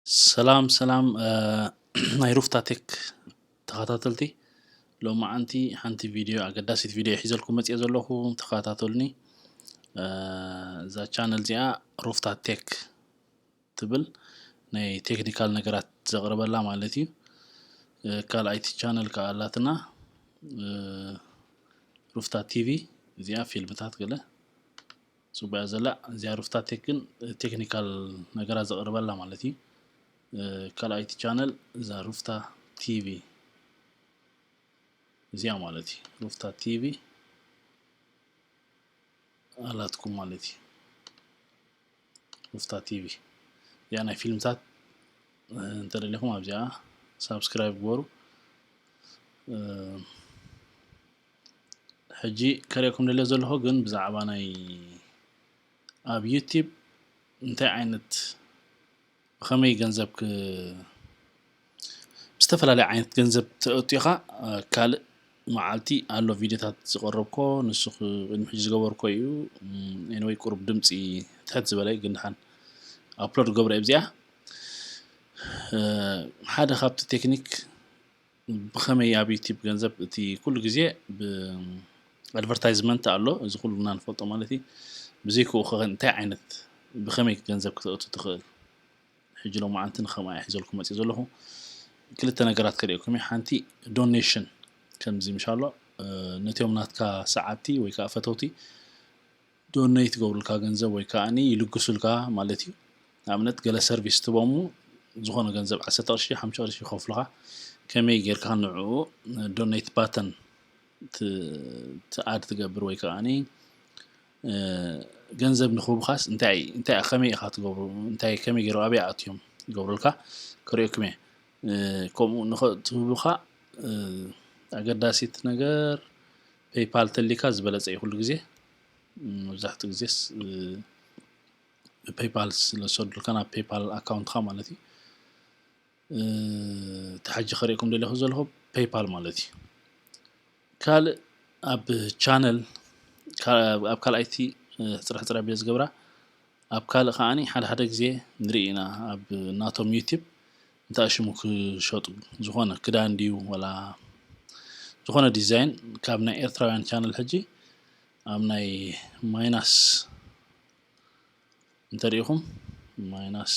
ሰላም ሰላም ናይ ሩፍታ ቴክ ተኸታተልቲ፣ ሎማዓንቲ ሓንቲ ቪድዮ፣ ኣገዳሲት ቪድዮ ሒዘልኩም መፅየ ዘለኹ። ተኸታተሉኒ። እዛ ቻነል እዚኣ ሩፍታ ቴክ ትብል ናይ ቴክኒካል ነገራት ዘቕርበላ ማለት እዩ። ካልኣይቲ ቻነል ከዓ ኣላትና፣ ሩፍታ ቲቪ፣ እዚኣ ፊልምታት ገለ ፅቡያ ዘላ። እዚኣ ሩፍታ ቴክ ግን ቴክኒካል ነገራት ዘቕርበላ ማለት እዩ። ካልኣይቲ ቻነል እዛ ሩፍታ ቲቪ እዚኣ ማለት እዩ። ሩፍታ ቲቪ ኣላትኩም ማለት እዩ። ሩፍታ ቲቪ እዚኣ ናይ ፊልምታት እንተደሊኹም ኣብዚኣ ሳብስክራይብ ግበሩ። ሕጂ ከርእየኩም ደልዮ ዘለኹ ግን ብዛዕባ ናይ ኣብ ዩቲብ እንታይ ዓይነት፣ ብኸመይ ገንዘብ ክ-፣ ብዝተፈላለየ ዓይነት ገንዘብ ተእቱ ኢኻ። ካልእ መዓልቲ ኣሎ ቪድዮታት ዝቐረብኮ፣ ንሱ ክ-፣ ቅድሚ ሕጂ ዝገበርኮ እዩ። ኤኒወይ ቁሩብ ድምፂ ትሕት ዝበለ ግን ድሓን ኣፕሎድ ገብረ እብዚኣ። ሓደ ካብቲ ቴክኒክ ብኸመይ ኣብ ዩቲብ ገንዘብ፣ እቲ ኩሉ ግዜ ብኣድቨርታይዝመንት ኣሎ፣ እዚ ኩሉና ንፈልጦ ማለት እዩ። ብዘይክኡ ከ እንታይ ዓይነት፣ ብኸመይ ገንዘብ ክተእቱ ትኽእል? ሕጂ ሎማዓንቲ ንኸምኣ እየ ሒዘልኩም መፅእ ዘለኹ። ክልተ ነገራት ከርእየኩም እየ። ሓንቲ ዶኔሽን ከምዚ ምሽ ኣሎ፣ ነቲኦም ናትካ ሰዓብቲ ወይ ከዓ ፈተውቲ ዶኔት ይገብሩልካ ገንዘብ ወይ ከዓ ይልግሱልካ ማለት እዩ። ንኣብነት ገለ ሰርቪስ ትቦሙ ዝኾነ ገንዘብ ዓሰርተ ቅርሺ፣ ሓምሳ ቅርሺ ይኸፍሉኻ። ከመይ ጌርካ ንዕኡ ዶኔት ባተን ትኣድ ትገብር ወይ ከዓ ገንዘብ ንክህቡኻስ እንታይ እንታይ ከመይ ኢኻ ትገብሩ? እንታይ ከመይ ገይሩ ኣበይ ኣትዮም ይገብሩልካ? ክርእየኩም እየ። ከምኡ ንኸትህቡኻ ኣገዳሲት ነገር ፔይፓል ተሊካ ዝበለጸ እዩ ኩሉ ግዜ። መብዛሕትኡ ግዜስ ብፔይፓል ስለዝሰዱልካ ናብ ፔይፓል ኣካውንትካ ማለት እዩ። እቲ ሕጂ ከርእየኩም ደለኹ ዘለኹ ፔይፓል ማለት እዩ። ካልእ ኣብ ቻነል፣ ኣብ ካልኣይቲ ሕፅረ ሕፅረ ኣቢለ ዝገብራ፣ ኣብ ካልእ ከዓኒ ሓደ ሓደ ግዜ ንርኢ ኢና ኣብ ናቶም ዩቲብ እንታይ ሽሙ ክሸጡ፣ ዝኾነ ክዳን ድዩ ወላ ዝኾነ ዲዛይን ካብ ናይ ኤርትራውያን ቻነል ሕጂ ኣብ ናይ ማይናስ እንተሪኢኹም ማይናስ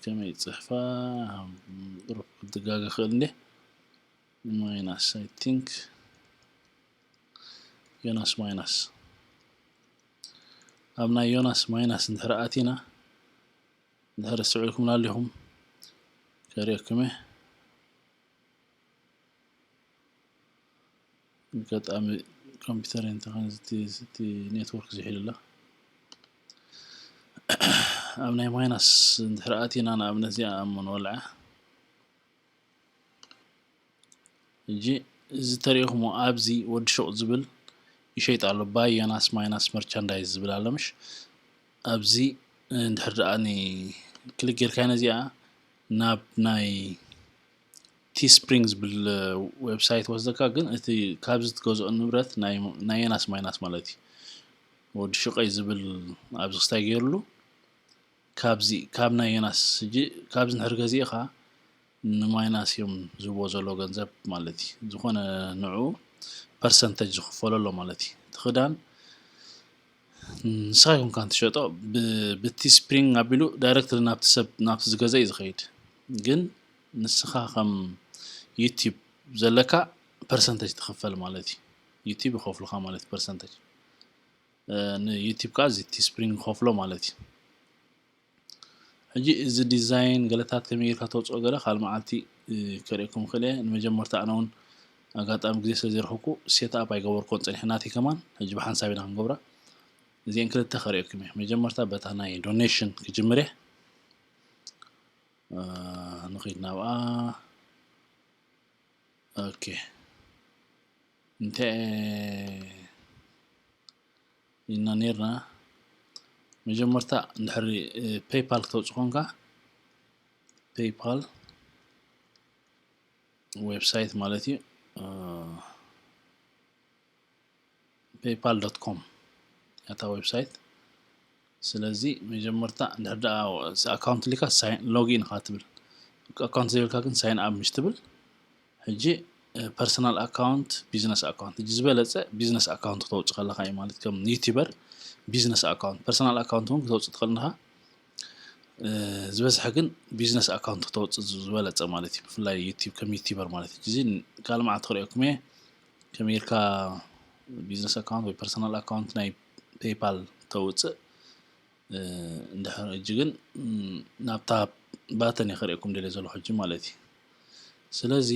ከመይ ጽሕፋ ሩፍ ክድጋገ ክእል እንዴ? ማይናስ፣ I think ዮናስ ማይናስ። ኣብ ናይ ዮናስ ማይናስ እንድሕር ኣቲና፣ እንድሕር ኣስተውዒልኩም ኣለኹም፣ ከርእየኩም እየ። ኣጋጣሚ ኮምፒተር እንተኾነ እቲ ኔትወርክ ዝሒሉ ኣሎ። ኣብ ናይ ማይናስ እንድሕር ኣቲና፣ ንኣብነት እዚኣ ኣብ ምንወልዓ፣ ሕጂ እዚ ተሪእኹሞ ኣብዚ ወዲ ሹቕ ዝብል ይሸይጥ ኣሎ። ባይ ዮናስ ማይናስ መርቻንዳይዝ ዝብል ኣሎ ምሽ? ኣብዚ እንድሕር ደኣ ክሊክ ጌርካ ነዚኣ ናብ ናይ ቲስፕሪንግ ዝብል ዌብሳይት ወስደካ፣ ግን እቲ ካብዚ ትገዝኦ ንብረት ናይ ዮናስ ማይናስ ማለት እዩ። ወዲ ሹቐይ ዝብል ኣብዚ ክስታይ ገይሩሉ፣ ካብዚ ካብ ናይ ዮናስ ሕጂ ካብዚ እንድሕር ገዚእኻ ንማይናስ እዮም ዝህብዎ ዘሎ ገንዘብ ማለት እዩ። ዝኾነ ንዑ ፐርሰንተጅ ዝኽፈሎ ኣሎ ማለት እዩ። እቲ ክዳን ንስኻ ይኮንካ እንትሸጦ፣ ብቲ ስፕሪንግ ኣቢሉ ዳይረክትሊ ናብቲ ሰብ ናብቲ ዝገዘ እዩ ዝኸይድ። ግን ንስኻ ከም ዩቲብ ዘለካ ፐርሰንተጅ ትኽፈል ማለት እዩ። ዩቲብ ይኸፍሉኻ ማለት ፐርሰንተጅ፣ ንዩቲብ ከዓ እዚ ቲ ስፕሪንግ ይኸፍሎ ማለት እዩ። ሕጂ እዚ ዲዛይን ገለታት ከመይ ጌርካ ተውፅኦ ገለ ካልእ መዓልቲ ከርእየኩም ክእል እየ። ንመጀመርታ ኣነ እውን ኣጋጣሚ ግዜ ስለ ዘይረኸብኩ ሴት ኣፕ ኣይገበርኩን ፀኒሐ ናተይ ከማን። ሕጂ ብሓንሳብ ኢና ክንገብራ። እዚአን ክልተ ከርእየኩም እየ። መጀመርታ በታ ናይ ዶኔሽን ክጅምር እየ። ንኸይድ ናብኣ። ኦኬ፣ እንታይ ኢና ነርና? መጀመርታ እንድሕር ፔይፓል ክተውፅእ ኮንካ፣ ፔይፓል ዌብሳይት ማለት እዩ። ፔይፓል ዶት ኮም ያታ ዌብሳይት ስለዚ መጀመርታ እንድሕር ደኣ ኣካውንት ሊካ ሎጊን ኢኻ ትብል፣ ኣካውንት ዘይብልካ ግን ሳይን ኣፕ ምሽ ትብል። ሕጂ ፐርሰናል ኣካውንት፣ ቢዝነስ ኣካውንት። ሕጂ ዝበለፀ ቢዝነስ ኣካውንት ክተውፅእ ከለካ እዩ ማለት፣ ከም ዩቲበር ቢዝነስ ኣካውንት። ፐርሰናል ኣካውንት እውን ክተውፅእ ትኽእል እንዲኻ። ዝበዝሐ ግን ቢዝነስ ኣካውንት ክተውፅእ ዝበለፀ ማለት እዩ፣ ብፍላይ ዩቲብ፣ ከም ዩቲበር ማለት እዩ። እዚ ካልእ መዓልቲ ክርእየኩም እየ ከመይ ኢልካ ቢዝነስ ኣካውንት ወይ ፐርሰናል ኣካውንት ናይ ፔይፓል ተውፅእ። እንድሕር ሕጂ ግን ናብታ ባተን እየ ከርእየኩም ደልየ ዘለኹ ሕጂ ማለት እዩ። ስለዚ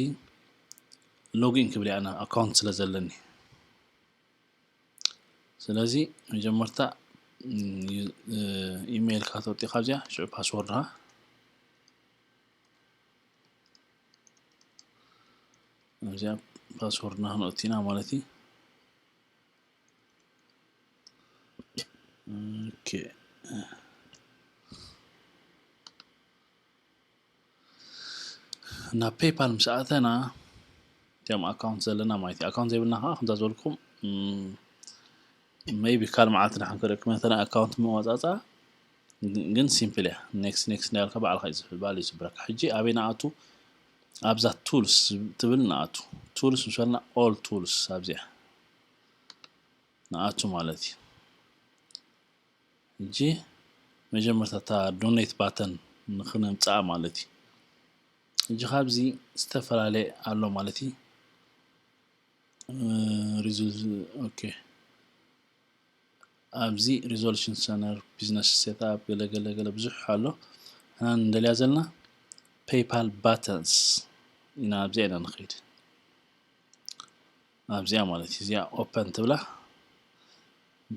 ሎጊን ክብል እየ ኣነ ኣካውንት ስለ ዘለኒ። ስለዚ መጀመርታ ኢሜይልካ ተውፅእ ካብዚኣ፣ ሽዑ ፓስወርድካ እዚኣ ፓስወርድና ክንኦቲና ማለት እዩ። ኦኬ፣ ናብ ፔይፓል ምስ ኣተና እቲኦም ኣካውንት ዘለና ማለት እዩ። ኣካውንት ዘይብልና ከዓ ከምዛ ዝበልኩም ሜይቢ ካልእ መዓልቲ ንሓን ክርእየኩም መተና ኣካውንት መዋፃፃ ግን ሲምፕል እያ። ኔክስት ኔክስት እንዳበልካ ባዕልካ እዩ ዝፍ-፣ ባዕሉ እዩ ዝስብረካ። ሕጂ ኣበይ ንኣቱ? ኣብዛ ቱልስ ትብል ንኣቱ። ቱልስ ምስ በልና ኦል ቱልስ ኣብዚኣ ንኣቱ ማለት እዩ። ሕጂ መጀመርታ እታ ዶኔት ባተን ንክነምፅኣ ማለት እዩ። ሕጂ ካብዚ ዝተፈላለየ ኣሎ ማለት እዩ። ሪዙ-፣ ኦኬ፣ ኣብዚ ሪዞሉሽን ሰነር፣ ቢዝነስ ሴትኣፕ፣ ገለ ገለ ገለ ብዙሕ ኣሎ። ንሕና እንደልያ ዘለና ፔይፓል ባተንስ ኢና፣ ኣብዚኣ ኢና ንኸይድ። ኣብዚኣ ማለት እዩ፣ እዚኣ ኦፐን ትብላ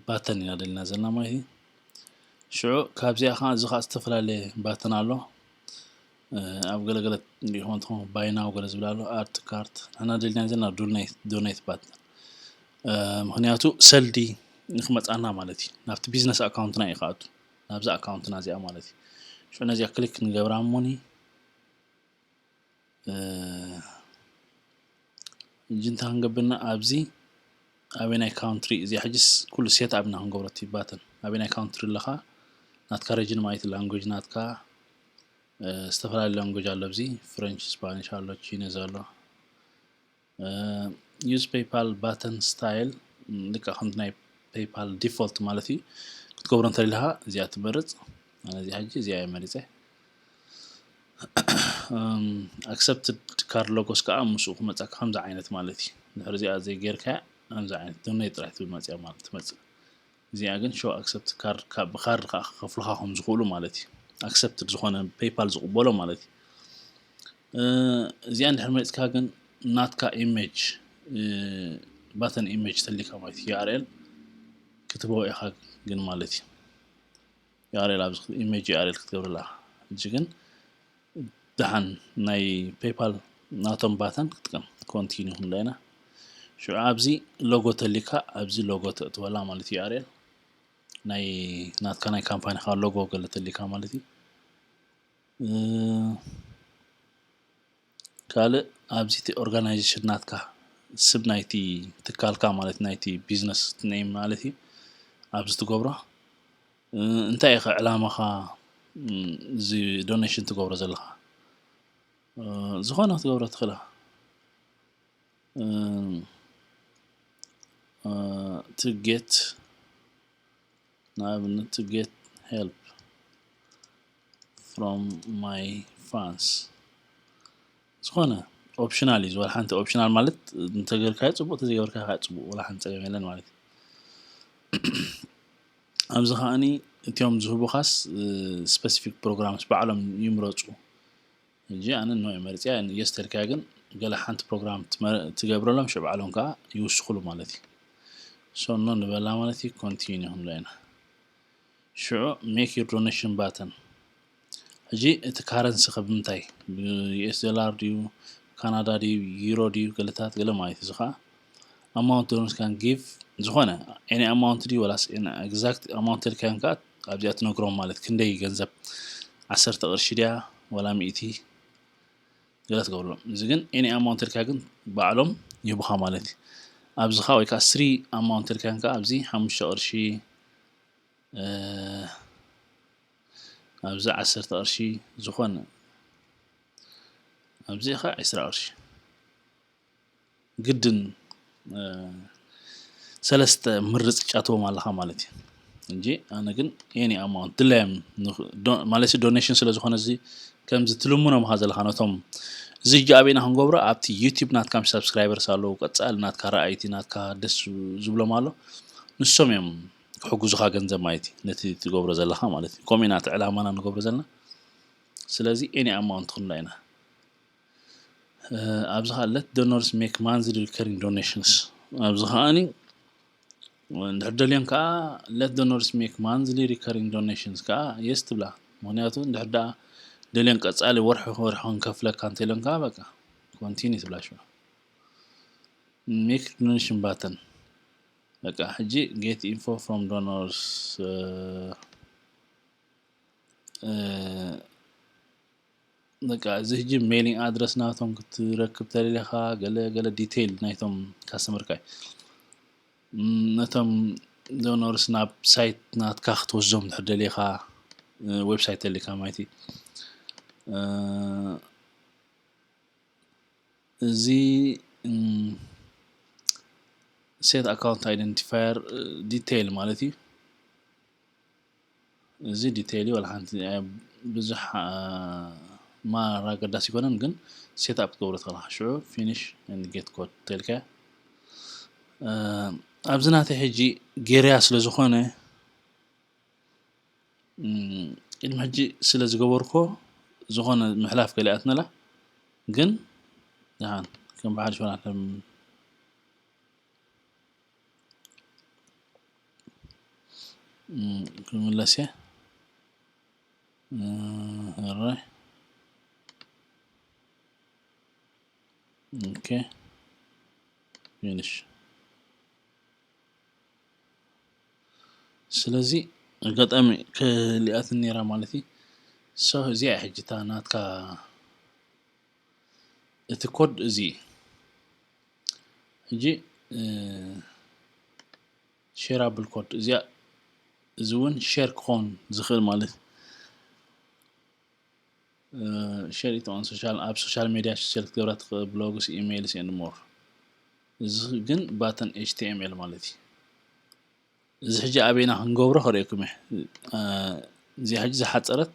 ባተን ኢና ደሊና ዘለና ማለት እዩ። ሽዑ ካብዚኣ ከዓ፣ እዚ ከዓ ዝተፈላለየ ባተን ኣሎ። ኣብ ገለገለ እንዲኹም እንትኹም ባይ ናው ገለ ዝብል ኣሎ፣ ኣድ ቱ ካርት። ንሕና ደሊና ዘለና ዶኔት፣ ዶኔት ባተን። ምኽንያቱ ሰልዲ ንክመፃና ማለት እዩ። ናብቲ ቢዝነስ ኣካውንትና እዩ ክኣቱ፣ ናብዛ ኣካውንትና እዚኣ ማለት እዩ። ሽዑ ነዚኣ ክሊክ ንገብራ እሞኒ፣ ሕጂ እንታይ ክንገብር ኢና? ኣብዚ ኣበይ ናይ ካውንትሪ፣ እዚኣ ሕጂስ ኩሉ ሴት ኣፕ ኢና ክንገብሮ፣ እቲ ባተን ኣበይ ናይ ካውንትሪ ኣለኻ፣ ናትካ ሬጅን ማለት እዩ፣ ላንጉጅ ናትካ፣ ዝተፈላለዩ ላንጉጅ ኣሎ፣ ኣብዚ ፍሬንች፣ ስፓኒሽ ኣሎ፣ ቺነዝ ኣሎ። ዩዝ ፔይፓል ባተን ስታይል፣ ልክዕ ከምቲ ናይ ፔይፓል ዲፎልት ማለት እዩ። ክትገብሮ እንተደሊኻ እዚኣ ትመርፅ። ኣነ እዚኣ ሕጂ እዚኣ እየ መሪፀ። ኣክሰፕትድ ካርድ ሎጎስ ከዓ ምስኡ ክመፀካ ከምዚ ዓይነት ማለት እዩ። ድሕሪ እዚኣ ዘይጌርካያ ከምዚ ዓይነት ዶኔት ጥራሕ ትብል መፅያ ማለት ትመፅእ። እዚኣ ግን ሾው ኣክሰፕት ካርድ፣ ካብ ብካርድ ከዓ ክኸፍሉኻ ከም ዝኽእሉ ማለት እዩ። ኣክሰፕትድ ዝኾነ ፔይፓል ዝቕበሎ ማለት እዩ። እዚኣ እንድሕር መሪፅካ ግን ናትካ ኢሜጅ፣ ባተን ኢሜጅ ተሊካ ማለት እዩ፣ ዩ ኣር ኤል ክትበዎ ኢኻ ግን ማለት እዩ። ዩ ኣር ኤል ኣብዚ ኢሜጅ ዩ ኣር ኤል ክትገብርላ። ሕጂ ግን ደሓን ናይ ፔይፓል ናቶም ባተን ክጥቀም፣ ኮንቲኒው ክንብላ ኢና። ሽዑ ኣብዚ ሎጎ ተሊካ፣ ኣብዚ ሎጎ ተእትወላ ማለት እዩ፣ ዩ ኣር ኤል ናይ ናትካ ናይ ካምፓኒኻ ሎጎ ገለ ተሊካ ማለት እዩ። ካልእ ኣብዚ እቲ ኦርጋናይዜሽን ናትካ፣ ስም ናይቲ ትካልካ ማለት፣ ናይቲ ቢዝነስ ኔም ማለት እዩ፣ ኣብዚ ትገብሮ። እንታይ ኢኻ ዕላማኻ፣ እዚ ዶኔሽን ትገብሮ ዘለኻ? ዝኾነ ክትገብሮ ትኽእል ኢኻ። To get፣ ንኣብነት to get help from my fans፣ ዝኾነ ኦፕሽናል እዩ። ዝወላ ሓንቲ ኦፕሽናል ማለት እንተገርካዮ ፅቡቅ፣ እንተዘይገርካዮ ከዓ ፅቡቅ፣ ወላ ሓንቲ ፀገም የለን ማለት እዩ። ኣብዚ ከዓኒ እቲኦም ዝህቡኻስ ስፔሲፊክ ፕሮግራምስ ባዕሎም ይምረፁ። ሕጂ ኣነ ኖ እየ መርፅያ። የስ ተልካያ ግን ገለ ሓንቲ ፕሮግራም ትመ-፣ ትገብረሎም፣ ሽዑ ባዕሎም ከዓ ይውስኹሉ ማለት እዩ። ሶ ኖ ንበላ ማለት እዩ። ኮንቲኒ ክንብሎ ኢና። ሽዑ ሜክ ዩር ዶኔሽን ባተን። ሕጂ እቲ ካረንሲ ከ ብምንታይ፣ ብዩ ኤስ ዶላር ድዩ፣ ካናዳ ድዩ፣ ዩሮ ድዩ፣ ገለታት ገለ ማለት እዩ። እዚ ከዓ ኣማውንት ዶነርስ ካን ጊቭ፣ ዝኾነ ኤኒ ኣማውንት ድዩ፣ ወላስ ኤግዛክት ኣማውንት ተልካዮም ከዓ ኣብዚኣ ትነግሮም ማለት ክንደይ ገንዘብ፣ ዓሰርተ ቅርሺ ድያ ዋላ ሚእቲ፣ ገለ ትገብሮም። እዚ ግን ኤኒ ኣማውንት ተልካ ግን ባዕሎም ይህቡኻ ማለት እዩ። ኣብዚ ከዓ ወይ ከዓ ስሪ ኣማውንት ተልካዮም ከዓ ኣብዚ ሓሙሽተ ቅርሺ፣ እ፣ ኣብዚ ዓሰርተ ቅርሺ ዝኾነ፣ ኣብዚ ኸ ዕስራ ቅርሺ። ግድን ሰለስተ ምርጽ ጫትዎም ኣለኻ ማለት እዩ። እንጂ ኣነ ግን any amount ድላዮም ማለት donation ስለ ዝኾነ፣ እዚ ከምዚ ትልምኖም ኢኻ ዘለኻ ነቶም፣ እዚ ሕጂ ኣበይና ክንገብሮ? ኣብቲ YouTube ናትካ ምስ subscribers ኣለዉ፣ ቀጻሊ ናትካ ረኣይቲ፣ ናትካ ደስ ዝብሎም ኣሎ፣ ንሶም እዮም ክሕግዙኻ ገንዘብ ማለት እዩ፣ ነቲ ትገብሮ ዘለኻ ማለት እዩ። ከምኡ ኢና እቲ ዕላማና ንገብሮ ዘለና። ስለዚ any amount ክንብላ ኢና። ኣብዚ ከዓ let donors make monthly recurring donations። ኣብዚ ከዓኒ እንድሕር ደልዮን ከዓ let donors make monthly recurring donations ከዓ yes ትብላ። ምክንያቱ እንድሕር ደኣ ደልዮን ቀጻሊ ወርሒ ወርሒ ክንከፍለካ እንተኢሎን ከዓ በቃ continue ትብላ። ሽዑ make donation button። በቃ ሕጂ get info from donors። በቃ እዚ ሕጂ mailing address ናቶም ክትረክብ ተደሊኻ፣ ገለ ገለ detail ናይቶም customer ካ ነቶም donors ናብ site ናትካ ክትወስዶም እንድሕር ደሊኻ፣ website ተሊካ ማለት እዩ። እዚ set account identifier detail ማለት እዩ። እዚ detail እዩ፣ ዋላ ሓንቲ ብዙሕ ማራ ኣገዳሲ ይኮነን፣ ግን set up ክትገብሮ ትኽእል ኢኻ። ሽዑ finish and get code ተልካ ኣብዚ ናተይ ሕጂ ገይረያ ስለ ዝኾነ፣ ቅድሚ ሕጂ ስለ ዝገበርኮ ዝኾነ ምሕላፍ ገሊኣትነላ፣ ግን ደሓን ከም ብሓድሽ ወላ ክምለስ እየ። ሕራይ። ኦኬ፣ finish። ስለዚ ኣጋጣሚ ከሊኣትን ነይራ ማለት እዩ። So እዚኣ ሕጂ እታ ናትካ እቲ ኮድ እዚ እዩ። ሕጂ shareable code እዚኣ፣ እዚ እውን share ክኾን ዝኽእል ማለት share it on social፣ ኣብ social media share ክትገብራ ትኽእል፣ blogs፣ emails and more። እዚ ግን button H T M L ማለት እዩ። እዚ ሕጂ ኣበይና ክንገብሮ ከርእየኩም እየ። እዚኣ ሕጂ ዝሓፀረት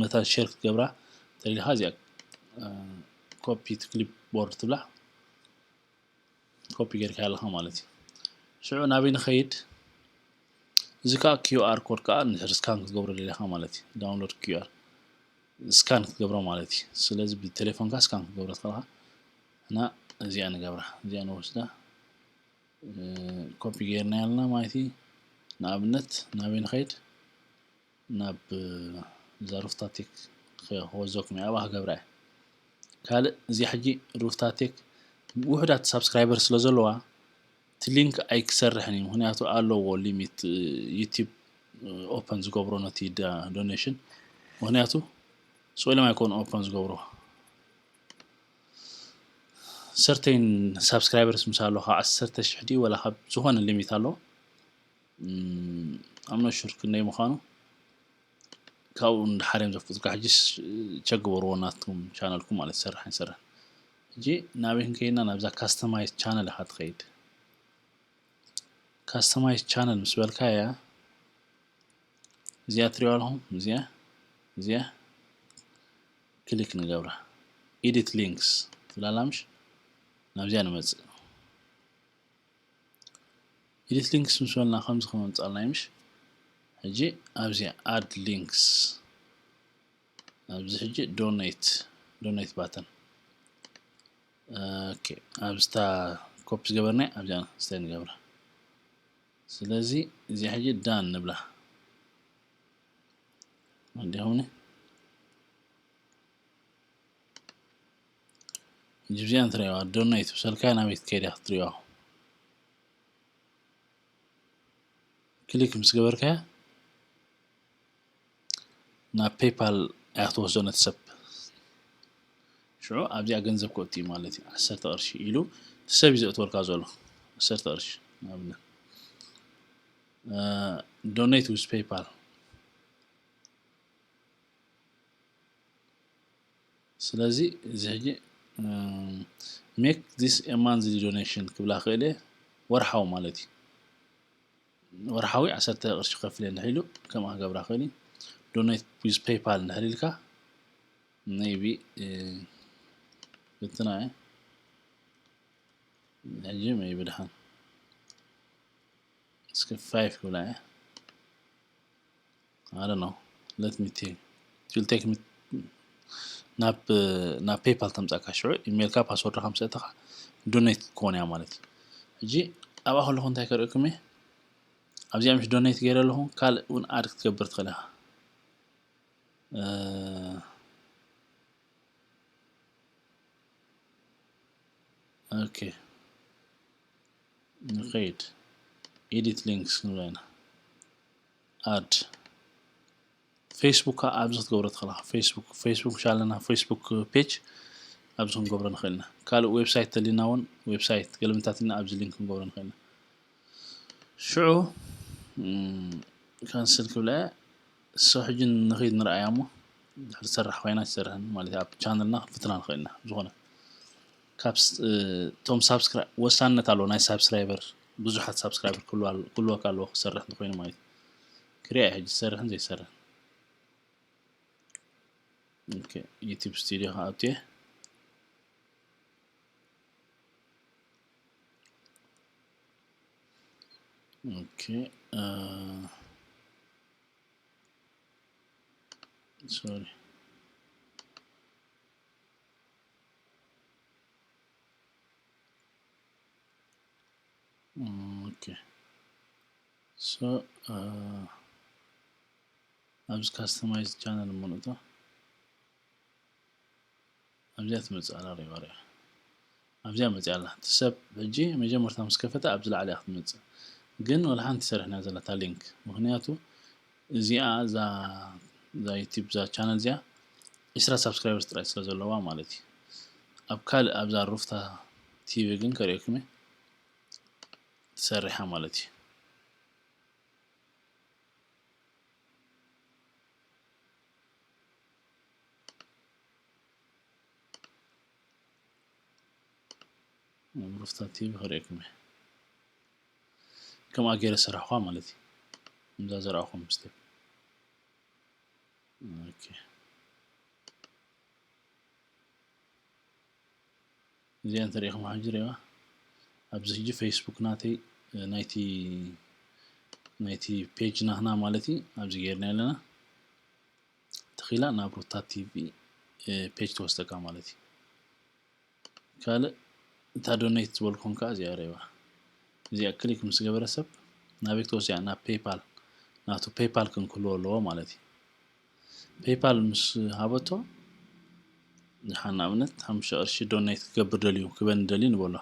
መታ share ክትገብራ ተደሊኻ እዚኣ copy to clipboard ትብላ። ኮፒ ጌርካ ኣለኻ ማለት እዩ። ሽዑ ናበይ ንኸይድ? እዚ ከዓ QR code ከዓ እንድሕር scan ክትገብሮ ደሊኻ ማለት እዩ። Download QR scan ክትገብሮ ማለት እዩ። ስለዚ ብቴሌፎንካ scan ክትገብሮ ትኽእልኻ። እና እዚኣ ንገብራ፣ እዚኣ ንወስዳ። ኮፒ ጌርና ያልና ማለት እዩ። ንኣብነት ናበይ ንኸይድ? ናብ እዛ ሩፍታ ቴክ ክወዘኩም እያ፣ ኣብኣ ክገብራ እያ። ካልእ እዚ ሕጂ ሩፍታ ቴክ ውሑዳት ሳብስክራይበር ስለ ዘለዋ እቲ ሊንክ ኣይክሰርሕን እዩ፣ ምክንያቱ ኣለዎ ሊሚት፣ ዩቲብ ኦፐን ዝገብሮ ነቲ ዶኔሽን፣ ምክንያቱ ስቕ ኢሎም ኣይኮኑ ኦፐን ዝገብሮ። ሰርተይን ሳብስክራይበርስ ምስ ኣለካ ዓሰርተ ሽሕ ድዩ ወላ ካብ ዝኾነ ሊሚት ኣለዎ። I'm not sure ክንደይ ምዃኑ፣ ካብኡ እንድሓር እዮም ዘፍቁጥካ። ሕጂ ቸክ ግበርዎ ናትኩም ቻነልኩም ማለት ይሰርሕ ኣይሰርሕ። ሕጂ ናበይ ክንከይድና? ናብዛ ካስተማይዝ ቻነል ኢኻ ትኸይድ። ካስተማይዝ ቻነል ምስ በልካ እያ እዚኣ ትሪዋ ኣለኹም፣ እዚኣ እዚኣ ክሊክ ንገብራ። ኤዲት ሊንክስ ትብላላ ምሽ? ናብዚኣ ንመጽእ። ኤዲት ሊንክስ ምስ በልና ከምዚ ክመምጻልና እዩ ምሽ? ሕጂ ኣብዚ ኣድ ሊንክስ፣ ኣብዚ ሕጂ ዶኔት፣ ዶኔት ባተን። ኦኬ፣ ኣብዝታ ኮፒ ዝገበርና ኣብዚኣ ስታይ ንገብራ። ስለዚ እዚ ሕጂ ዳን ንብላ። እንዲኹምኒ ሕጂ እዚኣ እንትሪእዋ ዶኔት ምስ በልካ ናበይ ክትከይድ እያ ክትሪእዋ። ክሊክ ምስ ገበርካያ ናብ ፔይፓል እያ ክትወስዶ ነቲ ሰብ። ሽዑ ኣብዚኣ ገንዘብ ከእቱ እዩ ማለት እዩ። ዓሰርተ ቅርሺ ኢሉ እቲ ሰብ እዩ ዘእትወልካ ዘሎ። ዓሰርተ ቅርሺ ንኣብነት። ዶኔት ዊዝ ፔይፓል። ስለዚ እዚ ሕጂ make this a monthly donation ክብላ ክእል እየ፣ ወርሓዊ ማለት እዩ። ወርሓዊ ዓሰርተ ቅርሺ ከፍል እየ እንድሕር ኢሉ ከምኣ ክገብራ ክእል እዩ። Donate with PayPal እንድሕር ኢልካ maybe ብትና እየ ሕጂ maybe ድሓን እስከ five ክብላ እየ። I don't know. Let me take. It will take me ናብ ናብ PayPal ተምጻእካ ሽዑ ኢሜይልካ ፓስወርድካ ምስ ኣእተኻ donate ክኾን እያ ማለት እዩ። ሕጂ ኣብኣ ከለኹ እንታይ ከርእየኩም እየ? ኣብዚኣ ምሽ donate ገይረ ኣለኹ፣ ካልእ እውን ኣድ ክትገብር ትኽእል ኢኻ። ኦኬ ንኸይድ ኤዲት ሊንክስ ክንብሎ ኢና። ኣድ ፌስቡክ ኣብዚ ክትገብሮ ትኽእላ። ፌስቡክ ፌስቡክ ሻለና ፌስቡክ ፔጅ ኣብዚ ክንገብሮ ንኽእል ኢና። ካልእ ዌብሳይት ተሊና እውን ዌብሳይት ገልምታት ኢና ኣብዚ ሊንክ ክንገብሮ ንኽእል ኢና። ሽዑ ካንስል ክብላ እያ። እሶ ሕጂ ንኽይድ ንርኣያ እሞ ድሕሪ ትሰርሕ ኮይና ትሰርሕን ማለት ኣብ ቻነልና ክንፍትና ንኽእል ኢና። ዝኾነ ካብ እቶም ሳብስክራይብ ወሳንነት ኣለዎ ናይ ሳብስክራይበር ብዙሓት ሳብስክራይበር ክህልወካ ኣለዎ ክሰርሕ እንተኮይኑ ማለት እዩ። ክሪኣ ሕጂ ዝሰርሕን ዘይሰርሕን ዩቲብ ስቱዲዮ ክኣቱ እየ። ኦኬ ሶሪ ኦኬ ሶ ኣብዚ ካስተማይዝ ቻነል ምንእቶ ኣብዚኣ ትመፅእ ኣላ ሪባ ሪባ ኣብዚኣ መፅያ ኣላ እቲ ሰብ ሕጂ መጀመርታ ምስ ከፈተ ኣብዚ ላዕሊ እያ ክትመፅእ ግን ወላ ሓንቲ ሰሪሕና ዘለታ ሊንክ ምክንያቱ እዚኣ እዛ ዩቲብ እዛ ቻነል እዚኣ ዒስራ ሳብስክራይበርስ ጥራይ ስለ ዘለዋ ማለት እዩ ኣብ ካልእ ኣብዛ ሩፍታ ቲቪ ግን ከሪኦኩም ትሰርሓ ማለት እዩ ሩፍታ ቲቪ ከርእየኩም እየ ከምኣ ገይረ ሰራሕኳ ማለት እዩ እዛ ዘርኣኹም ስቴፕ እዚኣ እንተሪኢኹም ሕጂ ሪዋ ኣብዚ ሕጂ ፌስቡክ ናተይ ናይቲ ናይቲ ፔጅ ናህና ማለት እዩ ኣብዚ ገይርና ኣለና ተኺላ ናብ ሩታ ቲቪ ፔጅ ትወስደካ ማለት እዩ ካልእ እታ ዶኔት ዝበልኩም ከዓ እዚኣ ሪዋ እዚኣ ክሊክ ምስ ገበረ ሰብ ናበይ ክትወስያ ናብ ፔይፓል ናቱ ፔይፓል ክንክልዎ ኣለዎ ማለት እዩ ፔይፓል ምስ ሃበቶ ዝሓን ኣብነት ሓሙሽተ ቅርሺ ዶኔት ክገብር ደልዩ ክበኒ ደልዩ ንበሎ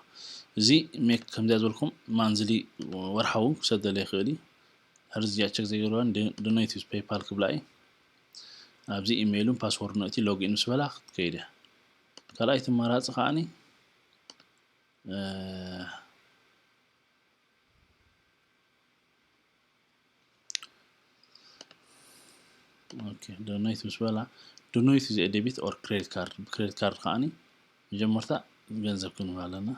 እዚ ሜክ ከምዚኣ ዝበልኩም ማንዝሊ ወርሓዊ ክሰደለ ይኽእል እዩ ሕርዚ እዚኣ ቸክ ዘይገርባን ዶኔት ዩዝ ፔይፓል ክብላ እዩ ኣብዚ ኢሜይሉን ፓስወርድ ነእቲ ሎጊን ምስ በላ ክትከይድ እያ ካልኣይቲ መራፂ ከዓኒ ዶኖይት ምስ በላ ዶኖይት እዚኦ ዴቢት ኦር ክሬዲት ካርድ ብክሬዲት ካርድ ከዓኒ መጀመርታ ገንዘብ ክንህብ ኣለና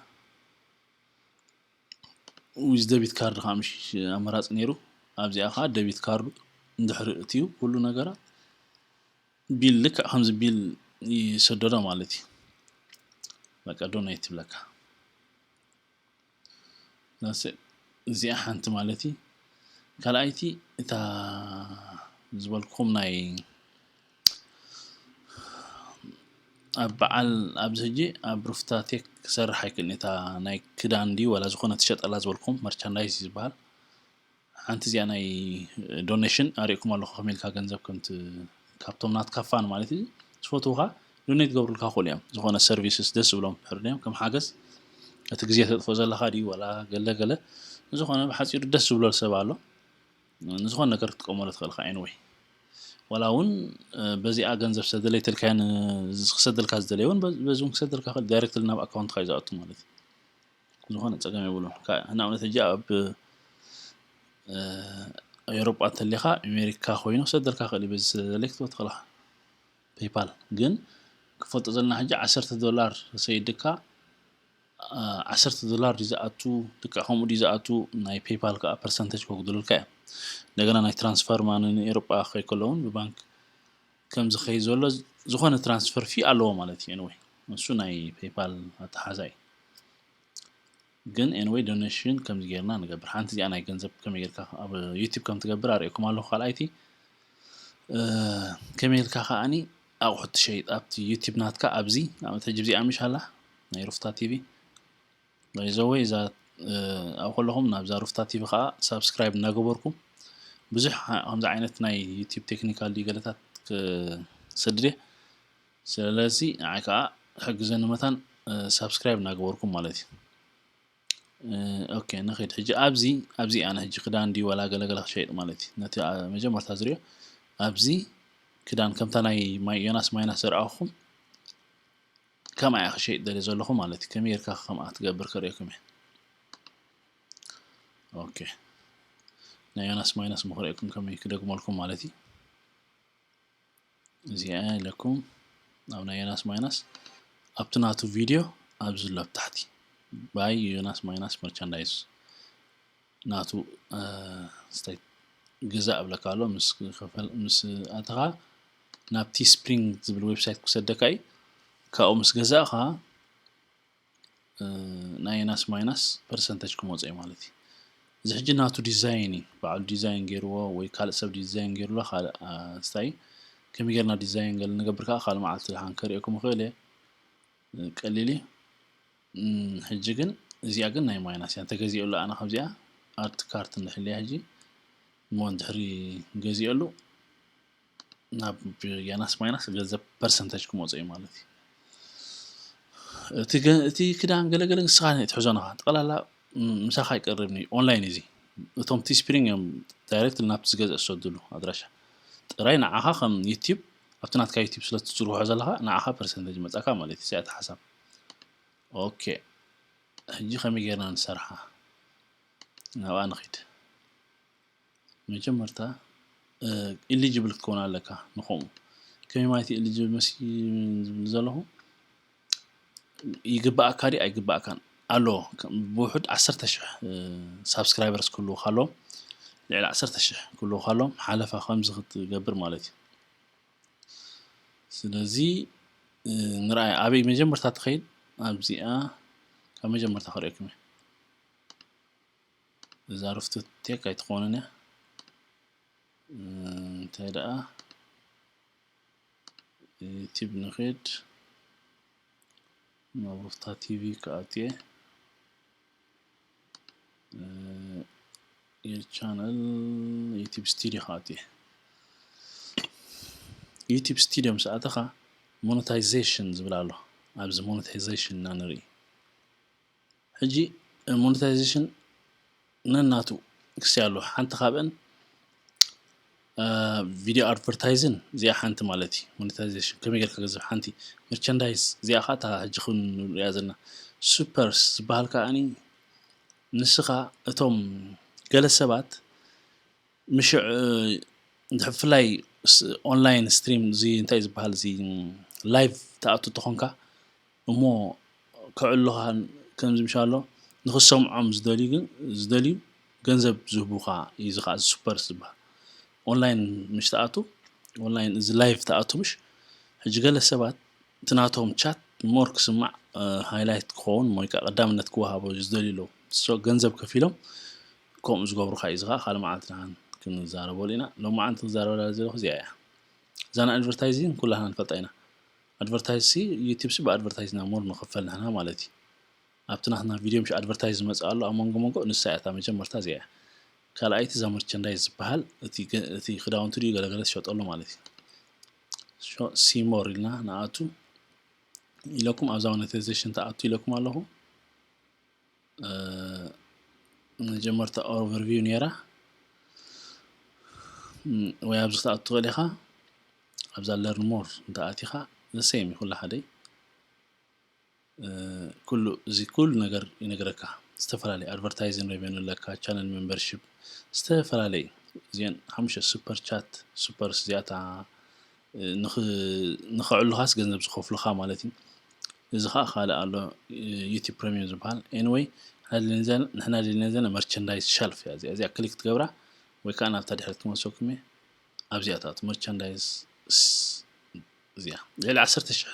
ዊዝ ደቢት ካርድ ከዓ ምሽ ኣመራፂ ነይሩ ኣብዚኣ ከዓ ደቢት ካርዱ እንድሕሪ እትዩ ኩሉ ነገራት ቢል ልክዕ ከምዚ ቢል ይሰደዶ ማለት እዩ በቃ ዶኖይት ትብለካ እዚኣ ሓንቲ ማለት እዩ ካልኣይቲ እታ ዝበልኩም ናይ ኣብ በዓል ኣብዚ ሕጂ ኣብ ሩፍታ ቴክ ክሰርሕ ኣይክእልን እታ ናይ ክዳን ድዩ ዋላ ዝኾነ ትሸጠላ ዝበልኩም መርቻንዳይዝ ዝበሃል ሓንቲ እዚኣ ናይ ዶኔሽን ኣሪእኩም ኣለኹ ከመይ ኢልካ ገንዘብ ከምቲ ካብቶም ናትካ ፋን ማለት እዩ ዝፈትውካ ዶኔት ገብሩልካ ክእሉ እዮም ዝኾነ ሰርቪስስ ደስ ዝብሎም ሕርድዮም ከም ሓገዝ እቲ ግዜ ተጥፎ ዘለካ ድዩ ዋላ ገለ ገለ ዝኾነ ብሓፂሩ ደስ ዝብሎ ሰብ ኣሎ ንዝኾነ ነገር ክትጥቀመሉ ትኽእል ካ ወይ ዋላ እውን በዚኣ ገንዘብ ሰደለይ ተልካዮ ክሰደልካ ዝደለየ እውን በዚ እውን ክሰደልካ ክእል ዳይሬክት ናብ ኣካውንትካ እዩ ዝኣቱ ማለት እዩ ዝኾነ ፀገም የብሉን ንኣብነት ሕጂ ኣብ ኤውሮጳ እንተሊኻ ኣሜሪካ ኮይኑ ክሰደልካ ክእል በዚ ስለዘለይ ክትወትኸልካ ፔይፓል ግን ክፈልጦ ዘለና ሕጂ ዓሰርተ ዶላር ሰይድካ ዓሰርተ ዶላር ድዩ ዝኣቱ፣ ልክዕ ከምኡ ድዩ ዝኣቱ፣ ናይ ፔይፓል ከዓ ፐርሰንተጅ ከጉድሉልካ እዮም። እንደገና ናይ ትራንስፈር ማኒ ንኤሮጳ ከይከለውን ብባንክ ከም ዝኸይ ዘሎ ዝኾነ ትራንስፈር ፊ ኣለዎ ማለት እዩ። ኤኒወይ እሱ ናይ ፔይፓል ኣተሓዛ እዩ። ግን ኤኒወይ ዶኔሽን ከምዚ ጌርና ንገብር። ሓንቲ እዚኣ ናይ ገንዘብ ከመይ ጌርካ ኣብ ዩቲብ ከም ትገብር ኣርእየኩም ኣለኹ። ካልኣይቲ ከመይ ኢልካ ከዓኒ ኣቑሑት ትሸይጥ ኣብቲ ዩቲብ ናትካ ኣብዚ ንኣብነት ሕጂ እዚኣ ምሽ ኣላ ናይ ሩፍታ ቲቪ ባይዘወይ እዛ ኣብ ከለኹም ናብዛ ሩፍታ ቲቪ ከዓ ሳብስክራይብ እናገበርኩም ብዙሕ ከምዚ ዓይነት ናይ ዩቲብ ቴክኒካል ገለታት ክሰድድ እየ። ስለዚ ንዓይ ከዓ ሕግዘኒ መታን ሳብስክራይብ እናገበርኩም ማለት እዩ። ኦኬ ንኸይድ ሕጂ ኣብዚ ኣብዚ ኣነ ሕጂ ክዳን ድዩ ዋላ ገለገለ ክሸይጥ ማለት እዩ። ነቲ መጀመርታ ዝሪኦ ኣብዚ ክዳን ከምታ ናይ ዮናስ ማይናስ ዘርኣኹም ከምኣ እያ ክሸይጥ ደልየ ዘለኹ ማለት እዩ። ከመይ ጌርካ ከምኣ ትገብር ከርእየኩም እየ። ኦኬ ናይ ዮናስ ማይናስ ምኽርእየኩም ከመይ ክደግመልኩም ማለት እዩ። እዚኣ ኢለኩም ኣብ ናይ ዮናስ ማይናስ ኣብቲ ናቱ ቪድዮ ኣብዚ ዘሎ ኣብ ታሕቲ ባይ ዮናስ ማይናስ መርቻንዳይዝ ናቱ ስታይ ግዛእ እብለካ ኣሎ። ምስ ኣተኻ ናብ ቲስፕሪንግ ዝብል ዌብሳይት ክሰደካ እዩ። ካብኡ ምስ ገዛእኻ ናይ ዮናስ ማይናስ ፐርሰንተጅ ክመፆ እዩ ማለት እዩ። እዚ ሕጂ ናቱ ዲዛይን እዩ። ባዕሉ ዲዛይን ገይርዎ ወይ ካልእ ሰብ ዲዛይን ገይርዎ ካልእ ስታይ ከመይ ጌርና ዲዛይን ገለ ንገብር ከዓ ካልእ መዓልቲ ደሓን ከርእየኩም ይኽእል እየ። ቀሊል እዩ። ሕጂ ግን እዚኣ ግን ናይ ማይናስ እያ። እንተገዚኡ ኣሎ ኣነ ካብዚኣ ኣርት ካርት እንድሕልያ ሕጂ እሞ እንድሕሪ ገዚኡ ኣሉ ናብ ዮናስ ማይናስ ገንዘብ ፐርሰንተጅ ክመፁ እዩ ማለት እዩ። እቲ ክዳን ገለገለ ንስኻ ትሕዞ ነኻ ጠቕላላ ምሳኻ ይቀርብ ኦንላይን እዚ እቶም ቲስፕሪንግ እዮም ዳይሬክት ናብቲ ዝገዝእ ዝሰድሉ ኣድራሻ ጥራይ ንዓኻ ከም ዩቲብ ኣብቲ ናትካ ዩቲብ ስለ ትዝርግሖ ዘለኻ ንዓኻ ፐርሰንተጅ መፃካ ማለት እዩ። እዚኣ ሓሳብ ኦኬ። ሕጂ ከመይ ጌርና ንሰርሓ ናብኣ ንኺድ። መጀመርታ ኢሊጅብል ክትከውን ኣለካ። ንኸምኡ ከመይ ማለት እዩ ኢሊጅብል መሲ ዝብል ዘለኹ ይግባኣካ ድዩ ኣይግባኣካን ኣሎ። ብውሑድ ዓሰርተ ሽሕ ሳብስክራይበርስ ክህልውካ ኣለዎም። ልዕሊ ዓሰርተ ሽሕ ክህልውካ ኣለዎም ሓለፋ ከምዚ ክትገብር ማለት እዩ። ስለዚ ንርኣይ ኣበይ መጀመርታ ትኸይድ ኣብዚኣ ካብ መጀመርታ ክርእየኩም እየ። እዛ ሩፍታ ቴክ ኣይትኾንን እያ። እንታይ ደኣ ዩቲብ ንኽድ ናብ ሩፍታ ቲቪ ክኣትየ ዩር ቻነል ዩቲብ ስቱዲዮ ክኣትየ ዩቲብ ስቱዲዮ ምስ ኣተኻ ሞኔታይዜሽን ዝብል ኣሎ። ኣብዚ ሞኔታይዜሽን እና ንርኢ ሕጂ ሞኔታይዜሽን ነናቱ ክሲ ኣሎ። ሓንቲ ካብአን ቪድዮ ኣድቨርታይዝን እዚኣ ሓንቲ ማለት እዩ። ሞኔታይዜሽን ከመይ ጌርካ ገንዘብ ሓንቲ መርቸንዳይዝ እዚኣ ከዓ እታ ሕጂ ክንሪኣ ዘለና ሱፐርስ ዝበሃል ከዓኒ ንስኻ እቶም ገለ ሰባት ምሽዕ ብፍላይ ኦንላይን ስትሪም እዚ እንታይ ዝበሃል እዚ ላይቭ ተኣቱ ተኾንካ እሞ ከዕሉኻ ከምዚ ምሻሎ ንኽሰምዖም ዝደልዩ ግን ዝደልዩ ገንዘብ ዝህቡኻ እዩ። እዚ ከዓ ሱፐርስ ዝበሃል ኦንላይን ምሽ ተኣቱ ኦንላይን እዚ ላይቭ ተኣቱ ምሽ ሕጂ ገለ ሰባት እቲ ናቶም ቻት ሞር ክስማዕ ሃይላይት ክኸውን ወይ ከዓ ቀዳምነት ክወሃቦ ዝደልዩ ኣለዉ። ገንዘብ ከፊሎም ከምኡ ዝገብሩ ከዓ እዩ። እዚ ከዓ ካልእ መዓልቲ ደሓን ክንዛረበሉ ኢና። ሎማዓንቲ ክዛረበላ ዘለኹ እዚኣ እያ። እዛ ንኣድቨርታይዚንግ ኩላህና ንፈልጣ ኢና። ኣድቨርታይዝ ሲ ዩቲብ ሲ ብኣድቨርታይዝ ኢና ሞር ንኽፈል ንሕና ማለት እዩ። ኣብቲ ናትና ቪድዮ ምሽ ኣድቨርታይዝ ዝመፅእ ኣሎ ኣብ መንጎ መንጎ ንሳ እያ እታ መጀመርታ እዚኣ እያ። ካልኣይቲ እዛ መርቸንዳይዝ ዝበሃል እቲ ክዳውንቲ ድዩ ገለገለ ዝሸጠሉ ማለት እዩ። ሲሞር ኢልና ንኣቱ ኢለኩም ኣብዛ ሞኔታይዜሽን ተኣቱ ኢለኩም ኣለኹ። መጀመርታ ኦቨርቪው ነይራ ወይ ኣብዚ ክትኣቱ ትኽእል ኢኻ። ኣብዛ ለርን ሞር እንተኣቲኻ ዘሰይም እዩ ኩሉ ሓደይ ኩሉ እዚ ኩሉ ነገር ይነግረካ። ዝተፈላለዩ ኣድቨርታይዚንግ ሬቨኑ ኣለካ፣ ቻነል ሜምበርሺፕ ዝተፈላለዩ እዚአን ሓሙሽተ ሱፐር ቻት ሱፐርስ እዚኣታ ንኸዕሉኻስ ገንዘብ ዝኸፍሉኻ ማለት እዩ። እዚ ከዓ ካልእ ኣሎ፣ ዩቲብ ፕሪሚየም ዝበሃል። Anyway፣ ንሕና ደሊና ዘለና መርቸንዳይዝ ሸልፍ እያ። እዚኣ ክሊክ ትገብራ ወይ ከዓ ናብታ ድሕሪት ክመልሰኩም እየ። ኣብዚኣ ትኣቱ መርቸንዳይዝ እዚኣ ልዕሊ ዓሰርተ ሽሕ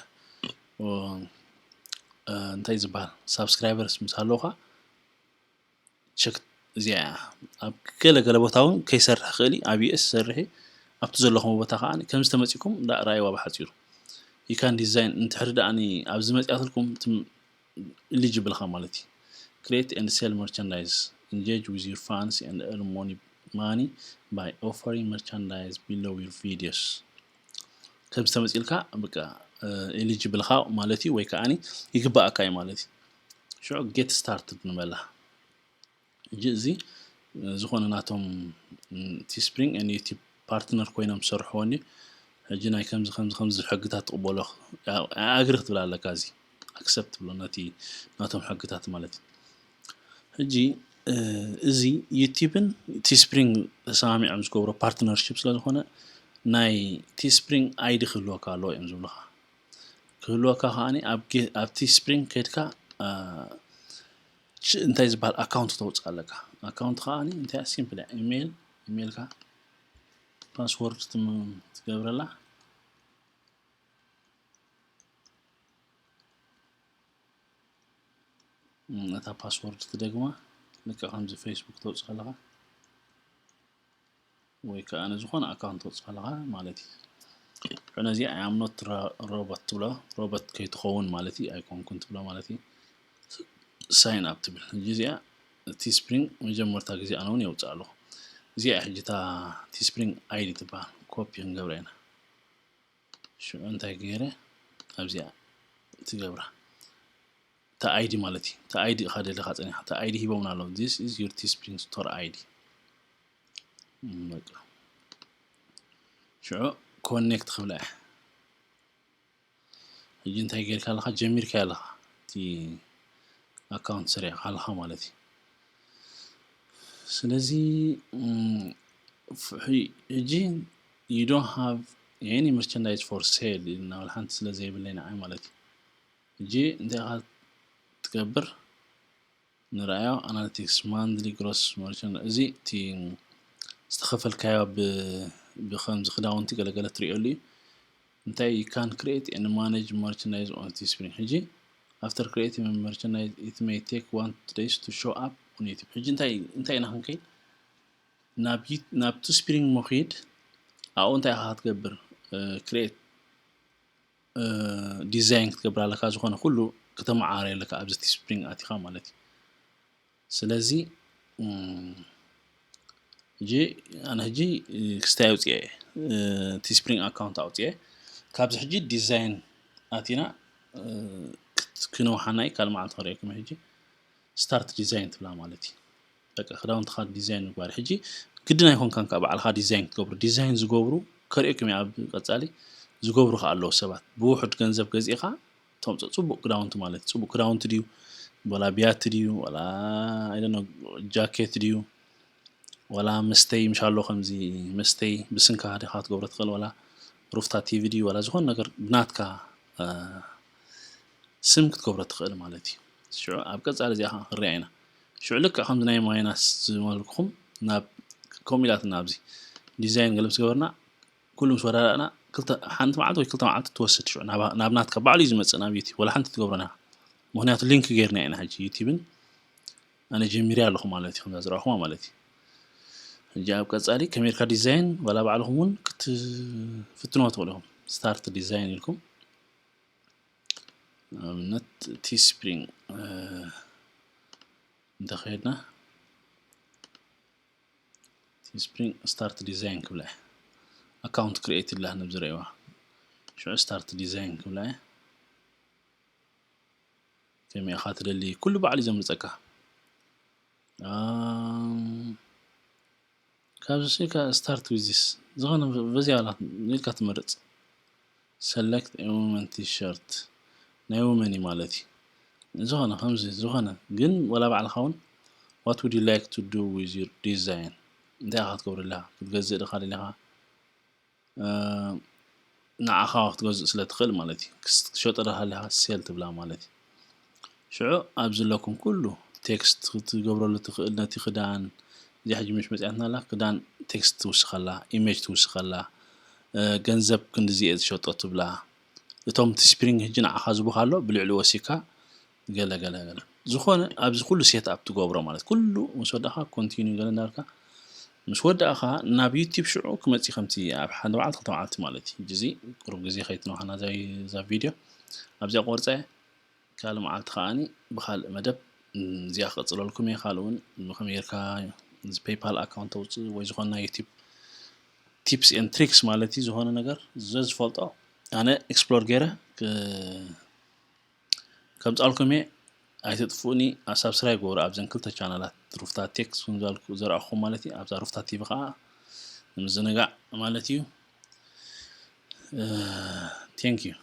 እንታይ ዝበሃል ሳብስክራይበርስ ምስ ኣለውካ ቸክ እዚኣ እያ። ኣብ ገለ ገለ ቦታ እውን ከይሰርሕ ክእል እዩ። ኣብ ዩኤስ ሰርሒ ኣብቲ ዘለኹም ቦታ ከዓ ከምዚ ተመፂኩም ዳ ራእይዋ ብሓፂሩ you can design እንድሕር ደኣ ኣብዚ መፅኣትልኩም ኢሊጅብል ኢኻ ማለት እዩ። Create and sell merchandise, engage with your fans and earn money by offering merchandise below your videos። ከምዚ ተመፂልካ በቃ ኢሊጅብል ኢኻ ማለት እዩ፣ ወይ ከዓ ይግባኣካ እዩ ማለት እዩ። ሽዑ ጌት ስታርትድ ንበላ። ሕጂ እዚ ዝኾነ ናቶም ቲስፕሪንግ ን ዩቲብ ፓርትነር ኮይኖም ዝሰርሕዎ እንዲ ሕጂ ናይ ከምዚ ከምዚ ከምዚ ሕግታት ትቕበሎ ኣግሪ ክትብል ኣለካ። እዚ ኣክሰፕት ትብሎ ነቲ ናቶም ሕግታት ማለት እዩ። ሕጂ እዚ ዩቲብን ቲስፕሪንግ ተሰማሚዖም ዝገብሮ ፓርትነርሽፕ ስለ ዝኾነ ናይ ቲስፕሪንግ ኣይዲ ክህልወካ ኣለዎ እዮም ዝብሉኻ። ክህልወካ ከዓኒ ኣብ ቲስፕሪንግ ከድካ እንታይ ዝበሃል ኣካውንት ተውፅእ ኣለካ። ኣካውንት ከዓኒ እንታይ ሲምፕል ኢሜይል ኢሜይልካ ፓስወርድ ትገብረላ እታ ፓስወርድ ትደግማ ልክዕ ከምዚ ፌስቡክ ተውፅእ ከለካ ወይ ከዓ ንዝኾነ ኣካውንት ተውፅእ ከለካ ማለት እዩ። ነዚኣ ኣም ኖት ሮቦት ትብሎ ሮቦት ከይትኸውን ማለት እዩ ኣይኮንኩን ትብሎ ማለት እዩ። ሳይን ኣፕ ትብል ሕጂ እዚኣ ቲስፕሪንግ መጀመርታ ግዜ ኣነ እውን የውፅእ ኣለኹ። እዚኣ ሕጂ እታ ቲስፕሪንግ ኣይዲ ትበሃል ኮፒ ክንገብረ ኢና። ሽዑ እንታይ ገይረ ኣብዚኣ ትገብራ እታ ኣይዲ ማለት እዩ። እታ ኣይዲ ኢኻ ደሊኻ ፀኒኻ እታ ኣይዲ ሂቦምና ኣለዉ። This is your Teespring store ኣይዲ። በቃ ሽዑ ኮኔክት ክብላ እያ። ሕጂ እንታይ ጌርካ ኣለኻ ጀሚርካ ኣለኻ እቲ ኣካውንት ሰሪዕካ ኣለኻ ማለት እዩ። ስለዚ ሕጂ you don't have any merchandise for sale ኢልና ወላ ሓንቲ ስለ ዘይብለይ ንዓይ ማለት እዩ። ሕጂ እንታይ ኢኻ ትገብር ንርኣዮ ኣናሊቲክስ ማንትሊ ግሮስ መርቸንት እዚ እቲ ዝተኸፈልካዮ ብከምዚ ክዳውንቲ ገለገለ ትሪእሉ እዩ። እንታይ you can create and manage merchandise on Teespring ሕጂ after creating merchandise it may take one days to show up on YouTube። ሕጂ እንታይ እንታይ ኢና ክንከይድ ናብ ናብ Teespring መኺድ ኣብኡ እንታይ ኢኻ ክትገብር ክሬት ዲዛይን ክትገብር ኣለካ። ዝኾነ ኩሉ ከተመዓራሪ ኣለካ ኣብዚ Teespring ኣቲኻ ማለት እዩ። ስለዚ ሕጂ ኣነ ሕጂ ክስታይ ኣውፅኤ Teespring ኣካውንት ኣውፅኤ ካብዚ ሕጂ ዲዛይን ኣቲና ክንውሓና እዩ። ካልእ መዓልቲ ክርእየኩም ሕጂ ስታርት ዲዛይን ትብላ ማለት እዩ። በቃ ክዳውንትኻ ዲዛይን ምግባር ሕጂ ግድን ኣይኮንካን ከዓ ባዕልኻ ዲዛይን ክትገብሩ ዲዛይን ዝገብሩ ከርእየኩም እየ ኣብ ቀፃሊ ዝገብሩ ከዓ ኣለዉ ሰባት ብውሑድ ገንዘብ ገዚእኻ ተምፅእ ፅቡቅ ክዳውንቲ ማለት እዩ። ፅቡቅ ክዳውንቲ ድዩ ወላ ቢያቲ ድዩ ወላ ጃኬት ድዩ ወላ መስተይ ምሻሎ ከምዚ መስተይ ብስንካ ዲኻ ክትገብሮ ትኽእል ወላ ሩፍታ ቲቪ ድዩ ወላ ዝኾነ ነገር ብናትካ ስም ክትገብሮ ትኽእል ማለት እዩ። ሽዑ ኣብ ቀፃሊ እዚኣ ከዓ ክንሪኣ ኢና። ሽዑ ልክዕ ከምዚ ናይ ማይናስ ዝበልኩኹም ናብ ከምኡ ኢላትና ኣብዚ ዲዛይን ገለ ምስ ገበርና ኩሉ ምስ ወዳዳእና ሓንቲ መዓልቲ ወይ ክልተ መዓልቲ ትወስድ ሽዑ ናብ ናትካ ባዕሉ እዩ ዝመፅእ ናብ ዩቲብ ወላ ሓንቲ ትገብሮና ምክንያቱ ሊንክ ገይርና ኢና ሕጂ ዩቲብን ኣነ ጀሚረ ኣለኹ ማለት እዩ ከምዛ ዝረእኹማ ማለት እዩ። ሕጂ ኣብ ቀፃሊ ከመይ ኢልካ ዲዛይን ዋላ ባዕልኹም እውን ክትፍትንዎ ትኽእሉ ኢኹም። ስታርት ዲዛይን ኢልኩም ንኣብነት ቲስፕሪንግ እንተኸድና ቲስፕሪንግ ስታርት ዲዛይን ክብላ ኣካውንት ክሪኤት ይብላ ንብዝረእዋ ሽዑ ስታርት ዲዛይን ክብላ ከመይ ኢኻ ትደሊ ኩሉ ባዕሉ ዘምርፀካ ካብዚ ስኢልካ ስታርት ዊዝ ዚስ ዝኾነ በዚኣ ኢልካ ትመርፅ ሰለክት ኤ ውመን ቲሸርት ናይ ውመን እዩ ማለት እዩ ዝኾነ ከምዚ ዝኾነ ግን ወላ ባዕልኻ እውን what would you like to do with your design እንታይ ኢኻ ክትገብር ኣለኻ ክትገዝእ ድኻ ደሊኻ ንዓኻ ክትገዝእ ስለ ትኽእል ማለት እዩ። ክስ- ክትሸጦ ዳሃለኻ ሴል ትብላ ማለት እዩ። ሽዑ ኣብዚ ዘለኩም ኩሉ ቴክስት ክትገብረሉ ትኽእል ነቲ ክዳን፣ እዚኣ ሕጂ ምሽ መፅኣትና ኣላ፣ ክዳን ቴክስት ትውስኸላ፣ ኢሜጅ ትውስኸላ፣ ገንዘብ ክንድዚ እየ ዝሸጦ ትብላ። እቶም እቲ ስፕሪንግ ሕጂ ንዓኻ ዝቡኻ ኣሎ ብልዕሊ ወሲካ ገለ ገለ ገለ ዝኾነ ኣብዚ ኩሉ ሴት ኣፕ ትገብሮ ማለት ኩሉ ምስ ወዳእኻ ኮንቲኒ ገለ እንዳልካ ምስ ወዳእኻ ናብ ዩቲብ ሽዑ ክመፅእ ከምቲ ኣብ ሓደ መዓልቲ ክልተ መዓልቲ ማለት እዩ። ሕጂ እዚ ቁሩብ ግዜ ከይትነውሓና እዛ ቪድዮ ኣብዚኣ ቆርፀ ካልእ መዓልቲ ከዓኒ ብካልእ መደብ እዚኣ ክቕፅለልኩም እየ። ካልእ እውን ብከመይ ጌርካ እዚ ፔይፓል ኣካውንት ተውፅእ ወይ ዝኾነ ናይ ዩቲብ ቲፕስ ኤን ትሪክስ ማለት እዩ። ዝኾነ ነገር ዘዝፈልጦ ኣነ ኤክስፕሎር ገይረ ከምፃልኩም እየ። ኣይትጥፉእኒ። ሳብስክራይብ ግበሩ ኣብዘን ክልተ ቻናላት ሩፍታ ቴክስ ዘርኣኹም ማለት እዩ። ኣብዛ ሩፍታ ቲቪ ከዓ ንምዝንጋዕ ማለት እዩ። ቴንክ ዩ።